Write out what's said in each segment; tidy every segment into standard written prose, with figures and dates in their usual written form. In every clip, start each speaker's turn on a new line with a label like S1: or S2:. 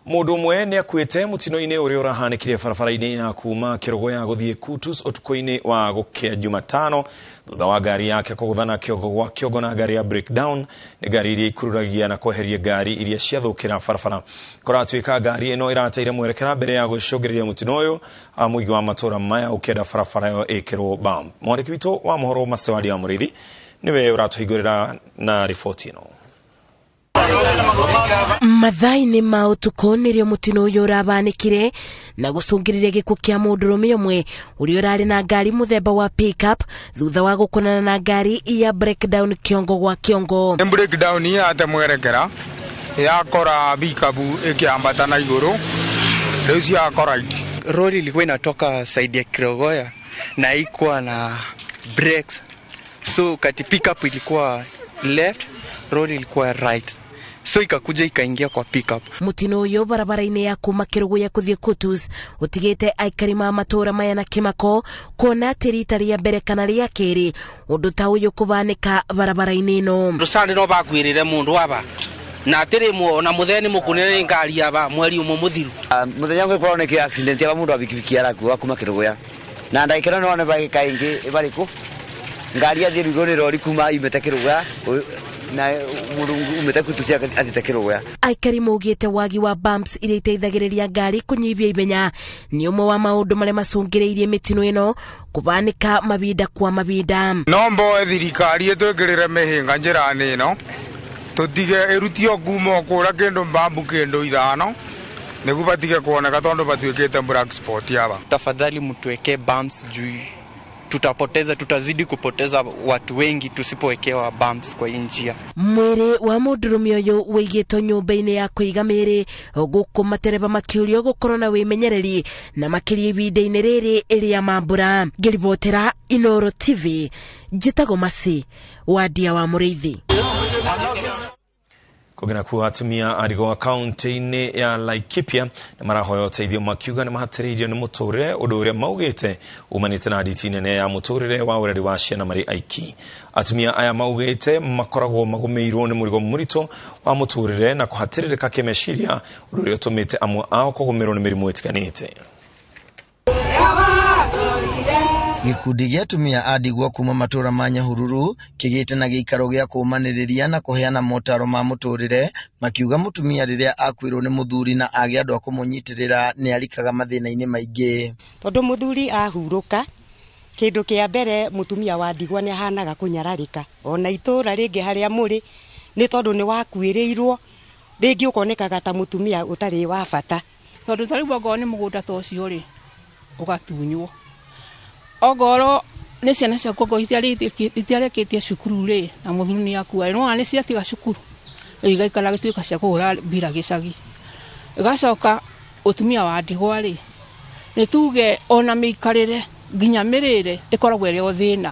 S1: Mundu umwe ni akuite mutino-ini uria urahanikire barabara-ini ya kuma Kerogoya guthie Kutus utuku-ini wa gukia Jumatano thutha wa ngari yake kuguthana kiongo gwa kiongo na ngari ya breakdown. Ni ngari iria ikururagia na kweheria ngari iria ciathukira barabara. Kuratuika ngari ino irateire mwerekera mbere ya gucungiriria mutino uyu muingi wa matura maya ukienda barabara yo ikirwo bam. Mwandiki witu wa mohoro Macewadi wa Murithi niwe uratuhingurira na riboti ino.
S2: Mathaa-inĩ ma ũtukũ nĩrĩo mũtino ũyũ ũrabanĩkire na gũcũngĩrĩria gĩkuũ kĩa mũndũrũme ũmwe ũrĩa ũrarĩ na ngari mũthemba wa pickup thutha wa gũkonana na ngari ya breakdown kĩongo gwa kĩongo.
S3: Breakdown yate mwerekera yakora pickup ĩkĩambata na igũrũ rĩu ciakora iti.
S4: Lori ilikuwa inatoka side ya Kerogoya na ikuwa na brakes, so kati pickup ilikuwa left, lori ilikuwa right, so ikakuja ikaingia kwa pickup.
S2: Mutino uyu barabara-ini ya kuma Kerogoya kuthie Kutus utigite aikari ma matura maya na kimako kuona ati rita ria mbere kana ria kiri undu ta uyu kubanika barabara-ini ino.
S5: Rusande no bakwirire mundu aba na atiri mu na mutheni mukunire ngari aba mweri umwe muthiru.
S6: Muthenya ngwe korwo ni accident ya mundu abikibiki arakua kuma Kerogoya na ndaikira no ne bagi kaingi ibariku ngari ya thiru ni rori kuma imete Kerogoya na murungu umete kutucia atite Kerogoya.
S2: Aikari maugite wagi wa bumps iria iteithagĩrĩria ngari kũnyihia ihenya nĩ ũmwe wa maũndũ marĩa macũngĩrĩirie mĩtino ĩno kũbanĩka mabinda kwa mabinda.
S3: No mboe thirikari ĩtwĩkĩrĩre mĩhĩnga njĩra-inĩ ĩno tũtige ĩrutio ngumo kũra kĩndũ mbambu kĩndũ ithano nĩguo batige kuoneka tondũ batuĩkĩte black spot aba.
S4: Tafadhali mtuwekee bumps juu tutapoteza, tutazidi kupoteza watu wengi tusipowekewa bumps kwa njia.
S2: Mwiri wa mũndũrũme ũyũ wĩigĩtwo nyũmba-inĩ ya kũiga mĩĩrĩ gũkũ matereba makĩũrio gũkorwo na wĩmenyereri na makĩria ihinda-inĩ rĩrĩ rĩa mambura. Ngĩribotera Inooro TV, njĩtagwo Maci Wandia wa Mũrĩithi.
S1: Kũngĩ nakuo atumia a ndigwa kaunti-inĩ ya Laikipia nĩ marahoya ũteithio makiuga nĩ mahatĩrĩirio nĩ mũtũrĩre ũndũ ũrĩa maugĩte umanĩte na nditi nene ya mũtũrĩre wa ũreri wa ciana marĩ aiki. Atumia aya maugĩte makoragwo magũmĩirwo nĩ mũrigo mũritũ wa mũtũrĩre na kũhatĩrĩrĩka kĩmeciria ũndũ ũrĩa ũtũmĩte amwe ao kũgũmĩrwo nĩ mĩrimũ ĩtiganĩte.
S7: Gĩkundi gĩa atumia a ndigwa kuma matũra ma Nyahururu kĩgĩte na gĩikaro gĩa kũũmanĩrĩria na kũheana motaro ma mũtũrĩre makiuga mũtumia rĩrĩa akuĩrwo nĩ mũthuri na age andũ a kũmũnyitĩrĩra nĩ arikaga mathĩna-inĩ maingĩ.
S8: Tondũ mũthuri ahurũka kĩndũ kĩa mbere mũtumia wa ndigwa nĩ ahanaga kũnyararĩka ona itũra rĩngĩ harĩa mũrĩ nĩ tondũ nĩ wakuĩrĩirwo rĩngĩ ũkonekaga ta mũtumia ũtarĩ wa bata.
S9: Tondũ ta rĩu ongorwo nĩ mũgũnda ta ũcio rĩ ũgatunywo ongorwo nĩ ciana ciaku ongorwo itiarĩkĩtie cukuru rĩ na mũthuri nĩ akua nĩwona nĩ ciatiga cukuru rĩu igaikara gĩtuĩka cia kũhũra mbira gĩcagi. Ĩgacoka ũtumia wa ndigwa rĩ nĩ tuge ona mĩikarĩre nginya mĩrĩre ĩkoragwo ĩrĩ o thĩna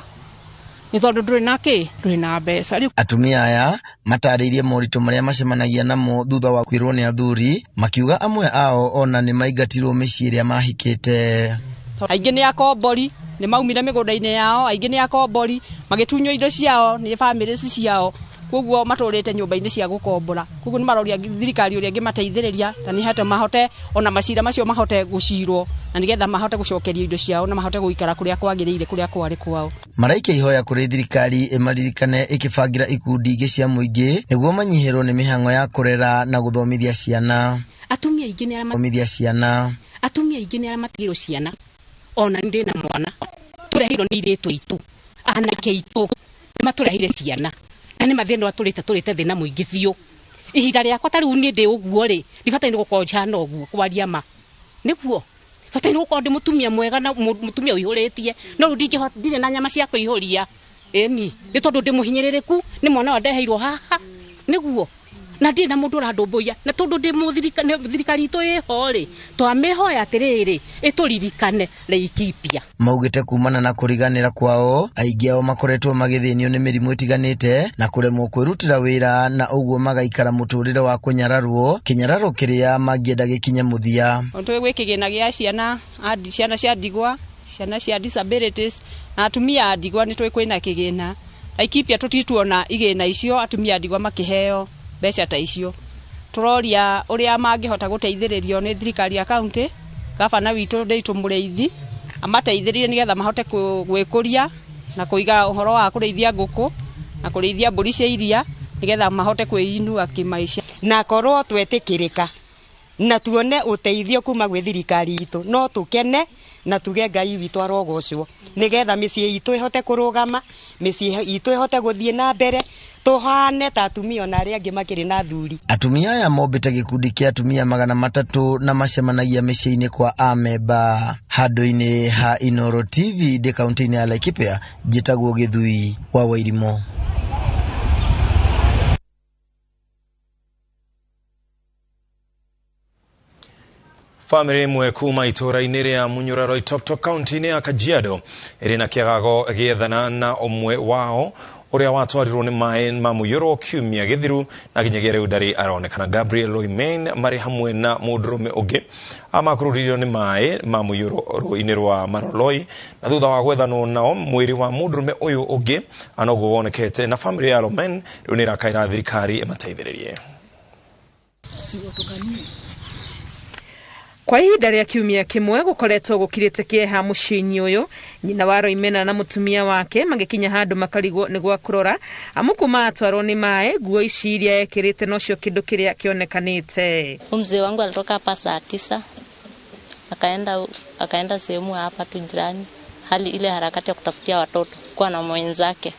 S9: nĩ tondũ ndũrĩ na kĩ ndũrĩ na mbeca.
S7: Atumia aya matarĩirie moritũ marĩa macemanagia namo thutha wa kwĩrwo nĩ athuri makiuga amwe ao ona nĩ maingatirwo mĩciĩ ĩrĩa mahikĩte.
S10: Aingĩ nĩ akombori nĩ maumire mĩgũnda-inĩ yao, aingĩ nĩ akombori magĩtunywo indo ciao nĩ famĩlĩ ciao, koguo matũrĩte nyũmba-inĩ cia gũkombora. Koguo nĩ maroria thirikari ũrĩa ĩngĩmateithĩrĩria na nĩ hata mahote ona macira macio mahote gũcirwo na nĩgetha mahote gũcokerio indo ciao na mahote gũikara kũrĩa kwagĩrĩire kũrĩa kwarĩ kwao.
S7: Maraikia ihoya kũrĩ thirikari ĩmaririkane ĩkĩbangĩra ikundi ingĩ cia mũingĩ nĩguo manyihĩrwo nĩ mĩhang'o ya kũrera na gũthomithia ciana.
S11: Atumia aingĩ nĩ
S7: arĩa ciana.
S11: Atumia aingĩ nĩ arĩa matigĩrwo ciana ona ndĩ na mwana tũrehirwo nĩ irĩtu aitũ anake aitũ nĩ matũrehire ciana na nĩ mathĩna atũrĩte tũrĩte thĩna mũingĩ biũ. Ihinda rĩakwa ta rĩu niĩ ndĩ ũguo rĩ ndibataire gũkorwo njihana ũguo kwaria ma nĩguo bataire gũkorwo ndĩ mũtumia mwega na mũtumia ũihũrĩtie no rĩu ndingĩhota ndirĩ na nyama cia kũihũria ĩni nĩ tondũ ndĩ mũhinyĩrĩrĩku nĩ mwana wa ndeheirwo haha nĩguo na ndirĩ na mũndũ ũrandũmbũiya na tondũ ndĩ thirikari itũ ĩho rĩ twamĩhoya atĩrĩrĩ ĩtũririkane Laikipia.
S7: Maugĩte kumana na kũriganĩra kwao aingĩ ao makoretwo magĩthĩnio nĩ mĩrimũ ĩtiganĩte na kũremwo kwĩrutĩra wĩra na ũguo magaikara mũtũrĩre wa kũnyararwo kĩnyararo kĩrĩa mangĩenda gĩkinye mũthia.
S10: Twĩ gwĩ kĩgĩna gĩa ciana ciana cia ndigwa ciana cia disabilities na atumia a ndigwa nĩ twĩ kwĩna kĩgĩna. Laikipia tũtituona igĩna icio atumia a ndigwa makĩheo mbeca ta icio. Turoria uria mangihota guteithiririo ni thirikari ya county, gavana witu Ndeitu Mureithi amateithiririe nigetha mahote gwikuria na kuiga uhoro wa kurithia nguku na kurithia mburi cia iria nigetha mahote kwĩinua kĩmaica.
S8: Na korwo twetikirika na tuone uteithio kuma gwi thirikari itu no tukene na tuge Ngai witu arogocwo nigetha mĩciĩ itu ihote kurugama, mĩciĩ itu ihote guthie na mbere, tuhane ta atumia na aria angi makiri na thuri.
S7: Atumia aya mombĩte gĩkundi kĩa atumia 300 na macemanagia mĩciĩ-inĩ kwa amemba. Handũ-inĩ ha Inooro TV ndĩ kaunti-inĩ ya Laikipia, njĩtagwo Gĩthui wa Wairimu.
S1: Famĩlĩ ĩmwe kuma itũũra-inĩ rĩa Munyura Loitoktok kaunti-inĩ ya Kajiado ĩrĩ na kĩagago gĩethana na ũmwe wao ũrĩa watwarirwo nĩ maĩ ma mũiyũro kiumia gĩthiru na nginyagia rĩu ndarĩ aronekana. Gabriel Loimen marĩ hamwe na mũndũrũme ũngĩ amakururirio nĩ maĩ ma mũiyũro rũĩ-inĩ rwa Maroloi, na thutha wa gwethanwo nao mwĩrĩ wa mũndũrũme ũyũ ũngĩ anoguo wonekete, na famĩlĩ ya Loimen rĩu nĩ ĩrakaĩra thirikari ĩmateithĩrĩrie.
S12: Kwa ihinda rĩa kiumia kĩmwe gũkoretwo gũkirĩte kĩeha mũciĩ-inĩ ũyũ, nyina wa Roimena na mũtumia wake magĩkinya handũ makarigwo nĩ gwa kũrora amu kuma atwarwo nĩ maĩ nguo ici iria ekĩrĩte nocio kĩndũ kĩrĩa kĩonekanĩte.
S13: Mzee wangu alitoka hapa saa 9 akaenda sehemu hapa tu jirani, hali ile harakati ya kutafutia watoto kwa na mwenzake.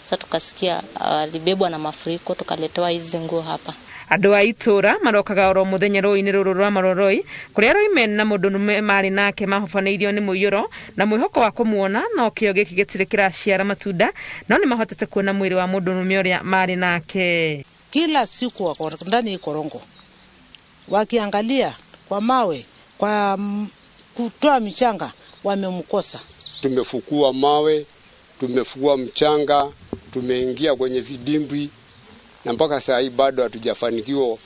S13: Sasa tukasikia alibebwa na mafuriko, tukaletewa hizi nguo hapa.
S12: Andũ a itũũra marokaga oro mũthenya rũĩ-inĩ rũrũ rwa Maroroi kũrĩa Roimen na mũndũrũme marĩ nake mahobanĩirio nĩ mũiyũro na mwĩhoko wa kũmuona, no kĩo gĩkĩ gĩtirĩ kĩraciara matunda, no nĩ mahotete kuona mwĩrĩ wa mũndũrũme ũrĩa marĩ nake.
S14: Kila siku wako ndani korongo wakiangalia kwa mawe, kwa kutoa michanga, wamemkosa.
S15: Tumefukua mawe, tumefukua mchanga, tumeingia kwenye vidimbwi na mpaka saa hii bado hatujafanikiwa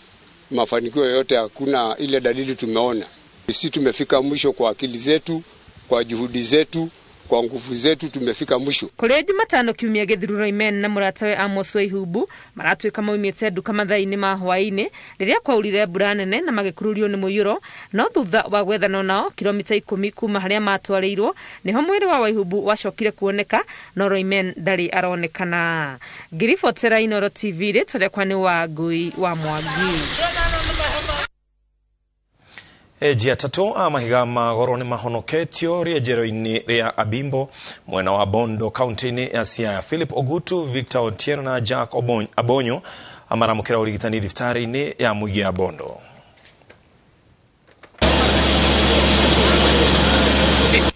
S15: mafanikio yoyote, hakuna ile dalili tumeona. Sisi tumefika mwisho kwa akili zetu, kwa juhudi zetu, kwa nguvu zetu, tumefika mwisho.
S12: Kũrĩ Jumatano kiumia gĩthiru Roimen na mũratawe Amos Waihubu maratuĩka maumĩte nduka mathaa-inĩ ma hwaĩ-inĩ rĩrĩa kwaurire mbura nene na magĩkururio nĩ mũiyũro, no thutha wa gwethanwo nao kilomita 10 kuma harĩa matwarĩirwo nĩho mwĩrĩ wa Waihubu wacokire kuoneka, no Roimen ndarĩ aronekana. Ngĩribotera Inooro TV rĩtwa rĩakwa nĩ Wangui wa Mwangi.
S1: Enji atatũ a mahiga ma goro nĩ mahonoketio rĩenjero-inĩ rĩa Abimbo mwena wa Bondo kaunti-inĩ ya Siaya. Philip Ogutu, Victor Otieno na Jack Abonyo amaramũkĩra ũrigitani thibitarĩ-inĩ ya mũingĩ ya Bondo.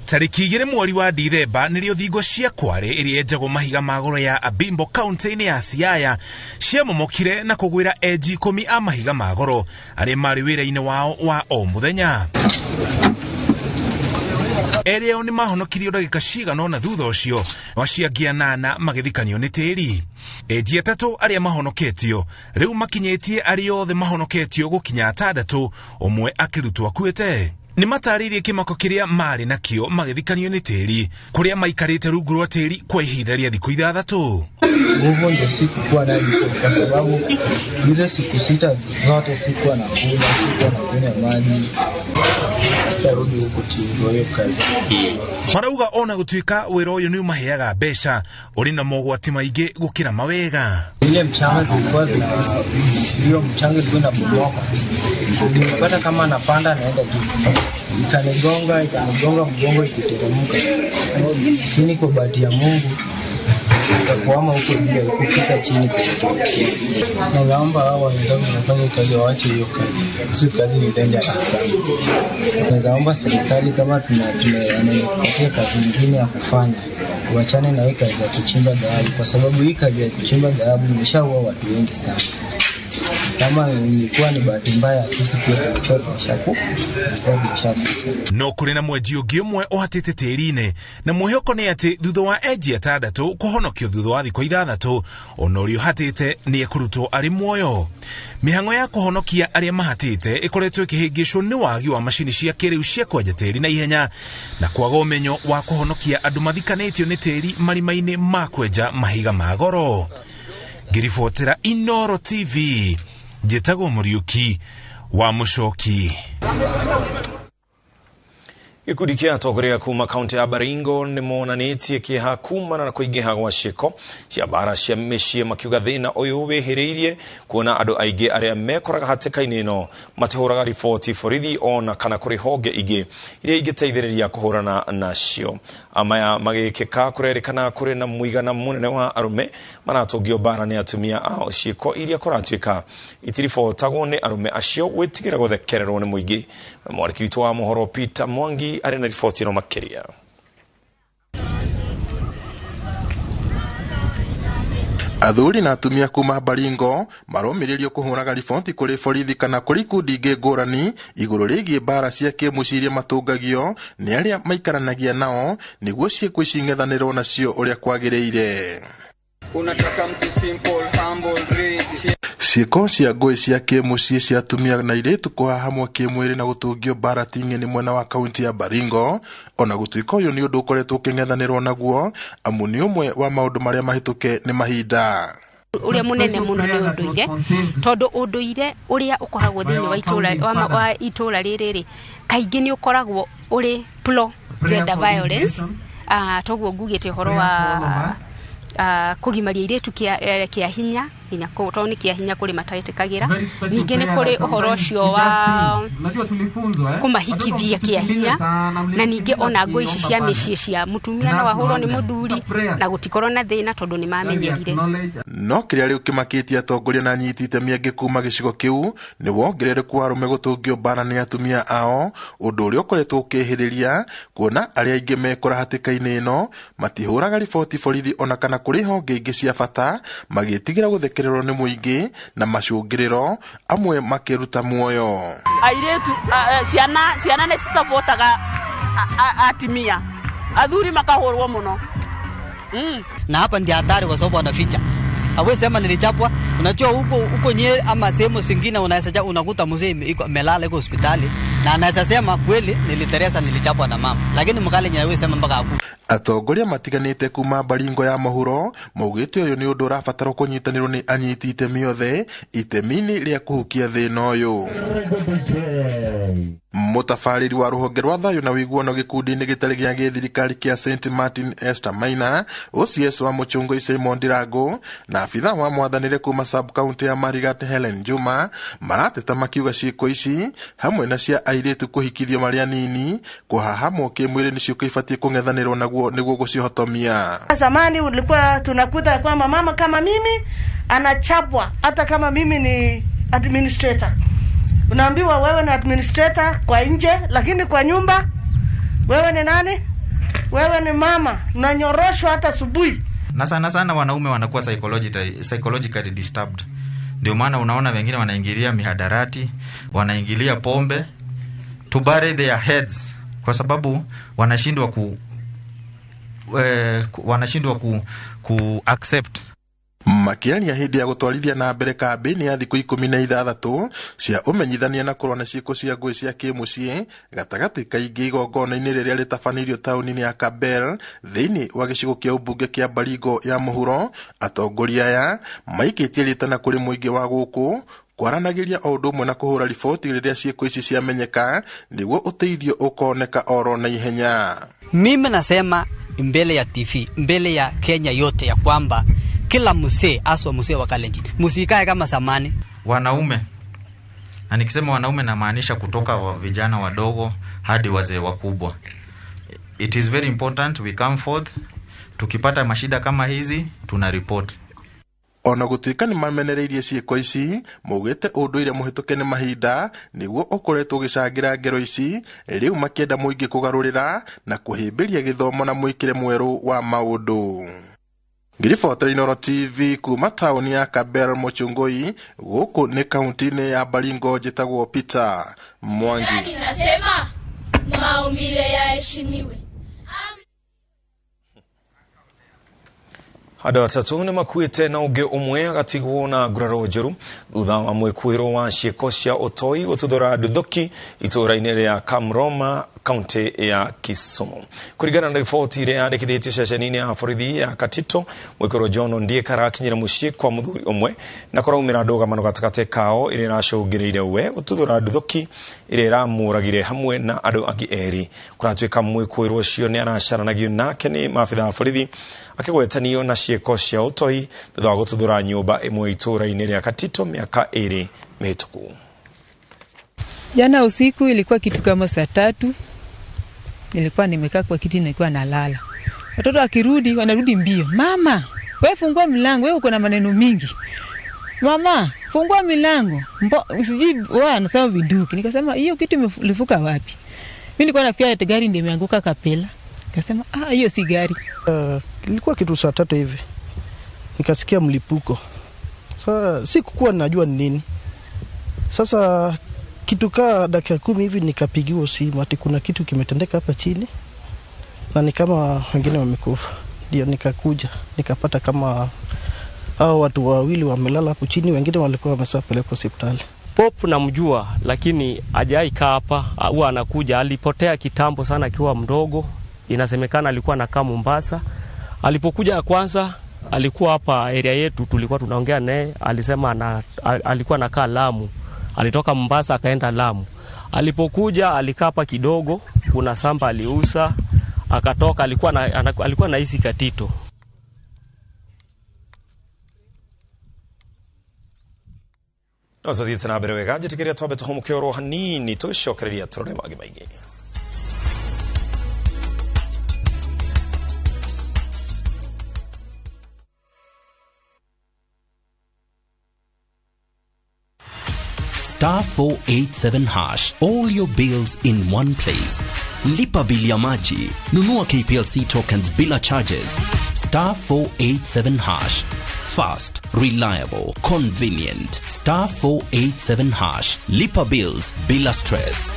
S16: Tarĩki 2 mweri wa Dithemba nĩrĩo thingo cia Kware ĩrĩa yenjagwo mahiga ma goro ya Abimbo kaunti-inĩ ya Siaya ciamomokire na kũgwĩra enji 10 a mahiga ma goro arĩa marĩ wĩra-inĩ wao wa o mũthenya. Erĩ ao nĩ mahonokirio ndagĩka cigana ũna thutha ũcio, no acio angĩ 8 magĩthikanio nĩ tĩri. Enji 3 arĩa mahonoketio rĩu makinyĩtie arĩa othe mahonoketio gũkinya 6, ũmwe akĩrutwo akuĩte. Nĩ matarĩirie kĩmako kĩrĩa marĩ nakĩo magĩthikanio nĩ tĩri kũrĩa maikarĩte rungu rwa tĩri kwa ihinda rĩa thikũ 6.
S17: Nguvu ndio sikuwa nayo kwa sababu hizo siku 6 zote sikuwa nakula, sikuwa nakunywa maji. Sitarudi huko chini kwa hiyo kazi.
S16: Marauga ona gũtuĩka wĩra ũyũ nĩ ũmaheaga mbeca ũrĩ na mogwati maingĩ gũkĩra mawega.
S17: Ile mchanga zilikuwa hiyo mchanga ilikuwa inabomoka. Nilipata kama napanda naenda juu. Ikanigonga mgongo ikiteremka. Lakini kwa bahati ya Mungu nikakwama huko juu kufika chini kidogo. Na naomba hao wenzangu wanafanya kazi waache hiyo kazi. Sio kazi ni dangerous sana. Naomba serikali kama tunapatia kazi nyingine ya kufanya, waachane na hii kazi ya kuchimba dhahabu, kwa sababu hii kazi ya kuchimba dhahabu imeshaua watu wengi sana. Kama ilikuwa ni bahati mbaya sisi pia tulikuwa tumeshakufa.
S16: No kũrĩ na mwenji ũngĩ ũmwe ũhatĩte tĩri-inĩ na mwĩhoko nĩ atĩ thutha wa enji 6 kũhonokio thutha wa thikũ 6 ona ũrĩa ũhatĩte nĩ ekũrutwo arĩ muoyo. Mĩhang'o ya kũhonokia arĩa mahatĩte ĩkoretwo ĩkĩhĩngĩcwo nĩ wagi wa macini cia kĩrĩu cia kwenja tĩri na ihenya na kwaga ũmenyo wa kũhonokia andũ mathikanĩtio nĩ tĩri marima-inĩ ma kwenja mahiga ma goro. Ngĩribotera Inooro TV Njĩtagwo Mũriũki wa Mũcoki.
S1: Gĩkundi kĩa atongoria kuma kaunti ya Baringo nĩ monanĩtie kĩeha kumana na kũingĩha gwa ciĩko cia mbara cia mĩciĩ, makiuga thĩna ũyũ wĩhĩrĩirie kuona andũ aingĩ arĩa mekoraga hatĩka-inĩ ĩno matihũraga riboti borithi ona kana kũrĩ honge ingĩ iria ingĩteithĩrĩria kũhũrana nacio. Maya magĩkĩka kũrerĩkana kũrĩ na mũigana mũnene wa arũme maratũngio mbara nĩ atumia ao, ciĩko iria kũratuĩka itiribotagwo nĩ arũme acio gwĩtigĩra gũthekererwo nĩ mũingĩ. Mwandĩki witũ wa mohoro Peter Mwangi arĩ na riboti ĩno makĩria.
S18: Athuri na atumia kuma Baringo maromĩrĩrio kũhũraga riboti kũrĩ borithi kana kũrĩ ikundi ingĩ ngũrani igũrũ rĩgiĩ mbara cia kĩmũciĩ iria matũngagio nĩ arĩa maikaranagia nao nĩguo ciĩko ici ing'ethanĩrwo nacio ũrĩa kwagĩrĩire.
S19: Unataka mtu simple, humble, rich.
S18: Ciĩko cia ngũĩ cia kĩmũciĩ cia atumia na airĩtu kũhahamwo kĩmwĩrĩ na gũtũngio mbara ti ng'eni mwena wa kaunti ya Baringo, ona gũtuĩka ũyũ nĩ ũndũ ũkoretwo ũkĩng'ethanĩrwo naguo amu nĩ ũmwe wa maũndũ marĩa mahĩtũke nĩ mahinda.
S20: Ũrĩa mũnene mũno nĩ ũndũire, tondũ ũndũire ũrĩa ũkoragwo thĩinĩ wa itũra wa itũra rĩrĩ rĩ, kaingĩ nĩ ũkoragwo ũrĩ pro gender violence. Toguo ngugĩte ũhoro wa kũgimaria airĩtu kĩa hinya nginya tondũ nĩ kĩa hinya kũrĩ matetĩkagĩra. Ningĩ nĩ kũrĩ ũhoro ũcio wa kũmahikithia kĩa hinya, na ningĩ ona ngũ ici cia mĩciĩ cia mũtumia no ahũrwo nĩ mũthuri na gũtikorwo na thĩna tondũ nĩ mamenyerire.
S18: No kĩrĩa rĩu kĩmakĩtie atongoria na anyiti itemi angĩ kuma gĩcigo kĩu nĩ wongerereku wa arũme gũtũngio mbara nĩ atumia ao, ũndũ ũrĩa ũkoretwo ũkĩhĩrĩria kuona arĩa aingĩ mekora hatĩka-inĩ ĩno matihũraga riboti borithi ona kana kũrĩ honge ingĩ cia bata, magĩtigĩra gũthekererwo nĩ mũingĩ na macũngĩrĩro amwe makĩruta muoyo.
S21: Airĩtu ciana nĩ citabotaga atimia, athuri makahũrwo mũno.
S22: Na hapa ndio hatari kwa sababu wanaficha. Hawezi sema nilichapwa. Unajua huko huko Nyeri ama sehemu zingine unaweza unakuta mzee iko amelala iko hospitali na anaweza sema kweli niliteresa nilichapwa na mama, lakini mkale nyawe sema mpaka akufa.
S18: Atongoria matiganĩte kuma Baringo ya mũhuro maugĩte ũyũ nĩ ũndũ ũrabatarwo kũnyitanĩrwo nĩ anyiti itemi othe itemi-inĩ rĩa kũhukia thĩna ũyũ. Mũtabarĩri wa rũhonge rwa thayũ na ũiguano gĩkundi-inĩ gĩtarĩ gĩa gĩthirikari kĩa St Martin Esther Maina, OCS wa Mũchungui Simon Ndirango na abitha wa mwathanĩre kuma sub county ya Marigat Helen Juma marateta makiuga ciĩko ici hamwe na cia airĩtu kũhikithio marĩ anini kũhahamwo kĩmwĩrĩ nĩ ciĩko ibatiĩ kũng'ethanĩrwo naguo nĩguo gũcihotomia.
S23: Zamani ulikuwa tunakuta kwamba mama kama mimi anachapwa hata kama mimi ni administrator. Unaambiwa wewe ni administrator kwa nje, lakini kwa nyumba wewe ni nani? Wewe ni mama, unanyoroshwa hata asubuhi.
S24: Na sana sana wanaume wanakuwa psychologically disturbed. Ndio maana unaona wengine wanaingilia mihadarati, wanaingilia pombe to bury their heads kwa sababu wanashindwa ku accept.
S18: Makĩaria hĩndĩ ya gũtwarithia na mbere kambĩini ya thikũ 16 cia ũmenyithania na kũrũa na ciĩko cia ngũĩ cia kĩmũciĩ gatagatĩ kaingĩ igongona-inĩ rĩrĩa rĩtabanĩirio taũni-inĩ ya Kabel thĩinĩ wa gĩcigo kĩa ũmbunge kĩa Baringo ya mũhuro, atongoria aya maikĩtie rĩtana kũrĩ mũingĩ wa gũkũ kwaranagĩria o ũndũ ũmwe na kũhũra riboti rĩrĩa ciĩko ici ciamenyeka nĩguo ũteithio ũkoneka oro na ihenya.
S22: Mimi nasema mbele ya TV, mbele ya Kenya yote ya kwamba kila mzee aswa mzee wa Kalenjin msikae kama zamani.
S24: Wanaume, na nikisema wanaume namaanisha kutoka wa vijana wadogo hadi wazee wakubwa. It is very important we come forth. Tukipata mashida kama hizi tuna report.
S18: Ona gũtuĩka nĩ mamenereirie ciĩko ici maugĩte ũndũire mũhĩtũke nĩ mahinda nĩguo ũkoretwo ũgĩcangĩra ngero ici, rĩu makĩenda mũingĩ kũgarũrĩra na kũhĩmbĩria gĩthomo na mwĩkĩre mwerũ wa maũndũ. Ngiribotera Inooro TV kuma taũni ya Kabel Mũchungui gũkũ nĩ kaunti-inĩ ya Baringo, njĩtagwo Peter Mwangi.
S25: Nasema maumbile yaheshimiwe.
S1: Andũ atatũ nĩ makuĩte na ũngĩ ũmwe agatigwo na nguraro njũru thutha wa mwĩkuĩrwo wa ciĩko cia ũtoi gũtuthũra nduthũki itũũra-inĩ rĩa Kamroma kaunti ya Kisumu. Kuringana na riboti iria yandĩkithĩtio ceceni-inĩ ya borithi ya Katito, mwĩkũrwo John Ondiek arakinyire mũciĩ kwa mũthuri ũmwe na kũraumĩra ndũgamano gatagatĩ kao ĩrĩa ĩracũngĩrĩirie we gũtuthũra nduthũki ĩrĩa ĩramũragire hamwe na andũ angĩ erĩ. Kũratuĩka mwĩkũĩrwo ũcio nĩ aracaranagio nake nĩ maabitha a borithi akĩgwetanio na ciĩko cia ũtoi thutha wa gũtuthũra nyũmba ĩmwe itũũra-inĩ rĩa Katito mĩaka 2 mĩhĩtũku.
S2: Jana usiku ilikuwa kitu kama saa 3, nilikuwa nimekaa kwa kiti nilikuwa nalala. Watoto wakirudi wanarudi mbio. Mama, wewe fungua mlango, wewe uko na maneno mingi. Mama, fungua milango. Sijui wao anasema vinduki. Nikasema hiyo kitu imelifuka wapi? Mimi nilikuwa nafikiria ati gari ndio imeanguka kapela. Nikasema hiyo si gari.
S3: Ilikuwa kitu saa 3 hivi. Nikasikia mlipuko. Sasa sikukuwa najua ni nini. Sasa kitu kaa dakika 10 hivi nikapigiwa simu ati kuna kitu kimetendeka hapa chini na ni kama wengine wamekufa. Ndio nikakuja nikapata kama hao watu wawili wamelala hapo chini, wengine walikuwa wameshapelekwa hospitali.
S4: Pop namjua, lakini hajai kaa hapa, huwa anakuja. Alipotea kitambo sana akiwa mdogo, inasemekana alikuwa anakaa Mombasa. Alipokuja kwanza alikuwa hapa area yetu, tulikuwa tunaongea naye, alisema alikuwa anakaa Lamu. Alitoka Mombasa akaenda Lamu. Alipokuja alikaa hapa kidogo, kuna samba aliuza, akatoka, alikuwa anaishi Katito.
S1: No tũthiĩte na mbere wega, njĩtĩkĩria twambe tũhũmũke oro hanini tũgĩcokereria tũrore mangĩ maingĩ.
S5: Star 487 hash. All your bills in one place. Lipa bili ya maji. Nunua KPLC tokens bila charges. Star 487 hash. Fast, reliable, convenient. Star 487 hash. Lipa bills bila stress.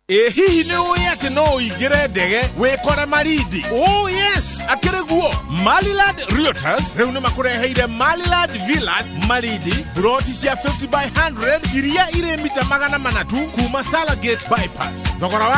S6: Hihi nĩ ũĩ atĩ no ũingĩre ndege wĩkore Malindi? Oh yes, akĩrĩ guo. Maliland Realtors rĩu nĩ makũreheire Maliland Villas Malindi, broti cia 50 by 100 iria irĩ mita 400 kuma Salagate Bypass. Thogora wa